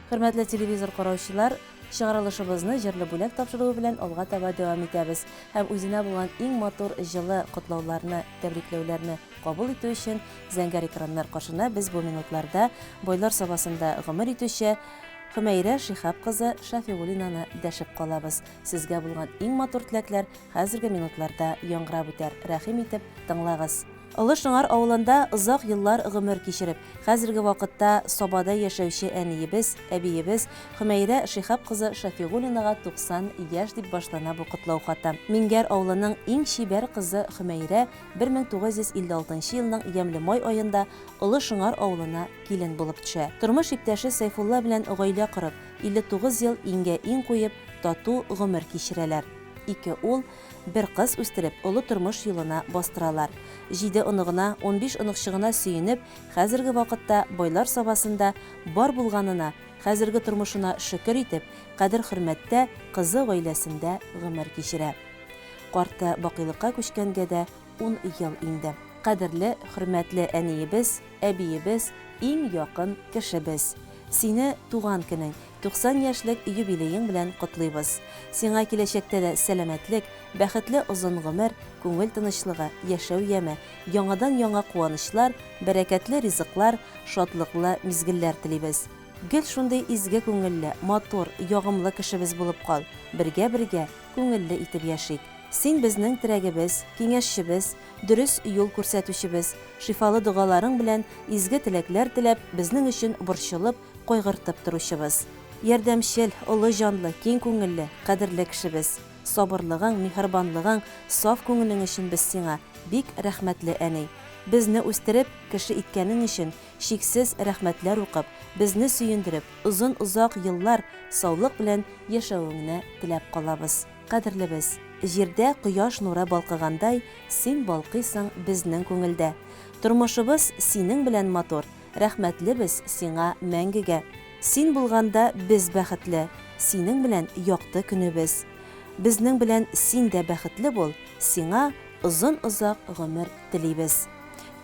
Хөрмәтле телевизор караучылар, чыгарылышыбызны җырлы бүләк тапшыруы белән алга таба дәвам итәбез. Һәм үзенә булган иң матур җылы котлауларны, тәбрикләүләрне кабул итү өчен зәңгәр экраннар каршына без бу минутларда Байлар Сабасында гомер итүче Хөмәйрә Шиһап кызы Шафигуллинаны дәшеп калабыз. Сезгә булган иң матур теләкләр хәзерге минутларда яңгырап үтәр. Рәхим итеп тыңлагыз. Олы Шыңар авылында озак еллар гомер кичереп, хәзерге вакытта Сабада яшәүче әниебез, әбиебез Хөмәйрә Шиһап кызы Шәфигуллинага 90 яшь дип башлана бу котлау хаты. Миңгәр авылының иң чибәр кызы Хөмәйрә 1956 елның ямьле май аенда Олы Шыңар авылына килен булып төшә. Тормыш иптәше Сәйфулла белән гаилә корып, 59 ел иңгә-иң куеп, тату гомер кичерәләр. Ике ул, Бер кыз үстереп, олы тормыш юлына бастыралар. Җиде оныгына, 15 оныкчыгына сөенеп, хәзерге вакытта Байлар Сабасында бар булганына, хәзерге тормышына шөкер итеп, кадер-хөрмәттә, кызы гаиләсендә гомер кичерә. Карты бакыйлыкка күчкәнгә дә ун ел инде. Кадерле, хөрмәтле әниебез, әбиебез, иң якын кешебез. Сине туган көнең, 90 яшьлек юбилеең белән котлыйбыз. Сиңа киләчәктә дә сәламәтлек, бәхетле озын гомер, күңел тынычлыгы, яшәү яме, яңадан-яңа куанычлар, бәрәкәтле ризыклар, шатлыклы мизгелләр телибез. Гел шундый изге күңелле, матур, ягымлы кешебез булып кал, бергә-бергә күңелле итеп яшик. Син безнең терәгебез, киңәшчебез, дөрес юл күрсәтүчебез, шифалы догаларың белән изге теләкләр теләп, безнең өчен борчылып, кайгыртып торучыбыз. Ярдәмчел, олы җанлы, киң күңелле, кадерле кешебез. Сабырлыгың, миһербанлыгың, саф күңелең өчен без сиңа бик рәхмәтле, әни. Безне үстереп, кеше иткәнең өчен чиксез рәхмәтләр укып, безне сөендереп, озын-озак еллар саулык белән яшәвеңне теләп калабыз. Кадерлебез! Җирдә кояш нуры балкыгандай, син балкыйсың безнең күңелдә. Тормышыбыз синең белән матур, Рәхмәтлебез сиңа мәңгегә. Син булганда без бәхетле, Синең белән якты көнебез. Безнең белән син дә бәхетле бул, Сиңа озын-озак гомер телибез.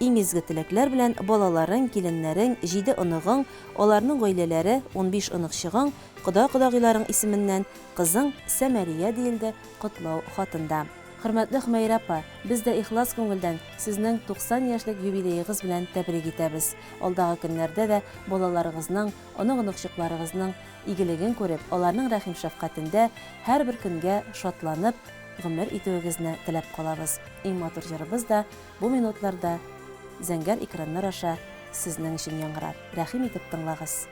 Иң изге теләкләр белән балаларың, киленнәрең, җиде оныгың, аларның гаиләләре, 15 оныкчыгың, кода-кодагыйларың исеменнән кызың Сәмәрия, диелде котлау хатында. Хөрмәтле Хөмәйрә апа, без дә ихлас күңелдән сезнең 90 яшьлек юбилеегыз белән тәбрик итәбез. Алдагы көннәрдә дә балаларыгызның, онык-оныкчыкларыгызның игелеген күреп, аларның рәхим-шәфкатендә һәрбер көнгә шатланып гомер итүегезне теләп калабыз. Иң матур җырыбыз да бу минутларда зәңгәр экраннар аша сезнең өчен яңгырар. Рәхим итеп тыңлагыз.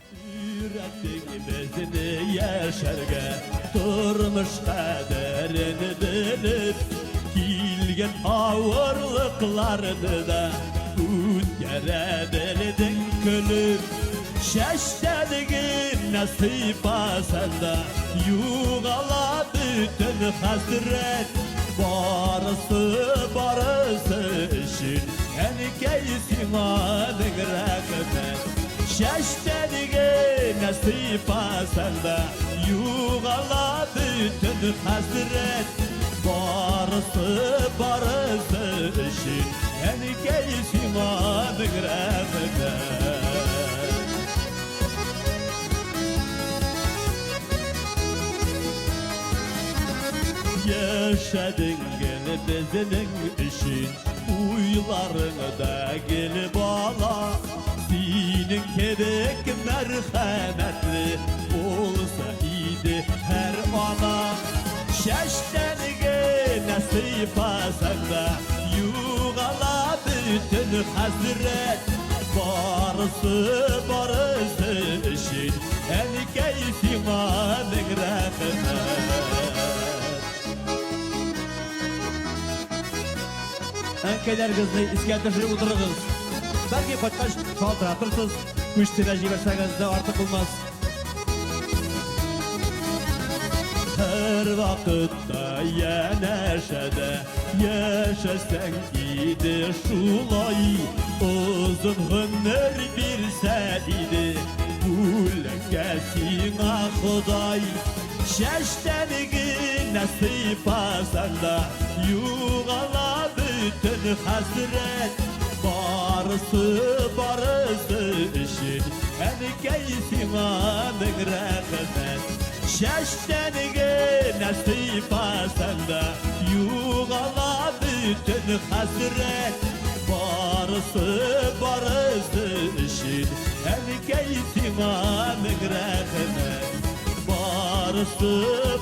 Өйрәттең безне яшәргә, тормыш кадерен белеп, килгән авырлыкларны да үткәрә белдең көлеп. Чәчтән генә сыйпасаң да, югала бөтен хәсрәт. Барысы, барысы өчен Әнкәй сиңа мең рәхмәт. Чәчтән генә сыйпасаң да, югала бөтен хәсрәт. Барысы, барысы өчен Әнкәй сиңа мең рәхмәт. Яшәдең гел безнең өчен, Уйларың да гел бала. Синең кебек мәрхәмәтле булса иде һәр ана. Чәчтән генә сыйпасаң да, югала бөтен хәсрәт. Барысы, барысы өчен, әнкәй, сиңа мең рәхмәт. Әнкәйләрегезне искә төшереп утырыгыз. Бәлки кайткач шалтыратырсыз, күчтегә җибәрсәгез дә артык булмас. Һәр вакытта янәшәдә яшәсәң иде шулай, озын гомер бирсә иде бүләккә сиңа Ходай. Чәчтән генә сыйпасаң да, югала бөтен хәсрәт. Барысы, барысы өчен, әнкәй, сиңа. сиңа мең рәхмәт. Чәчтән генә сыйпасаң да, югала бөтен хәсрәт. Барысы, барысы өчен, әнкәй, сиңа мең рәхмәт. Барысы,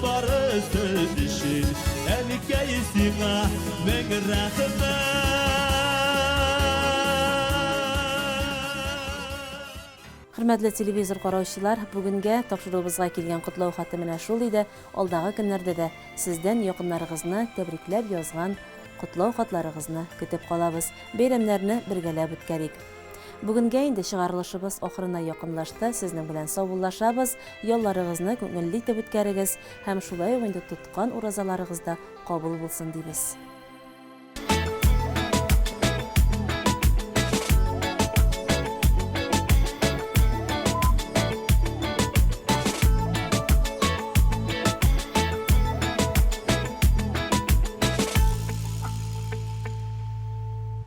барысы өчен, әнкәй, сиңа мең рәхмәт. Хөрмәтле телевизор караучылар, бүгенгә тапшыруыбызга килгән котлау хаты менә шул иде. Алдагы көннәрдә дә сездән якыннарыгызны тәбрикләп язган котлау хатларыгызны көтеп калабыз. Бәйрәмнәрне бергәләп үткәрик. Бүгенгә инде чыгарылышыбыз ахырына якынлашты. Сезнең белән саубуллашабыз. Ялларыгызны күңелле итеп үткәрегез һәм шулай ук инде тоткан уразаларыгыз да кабул булсын дибез.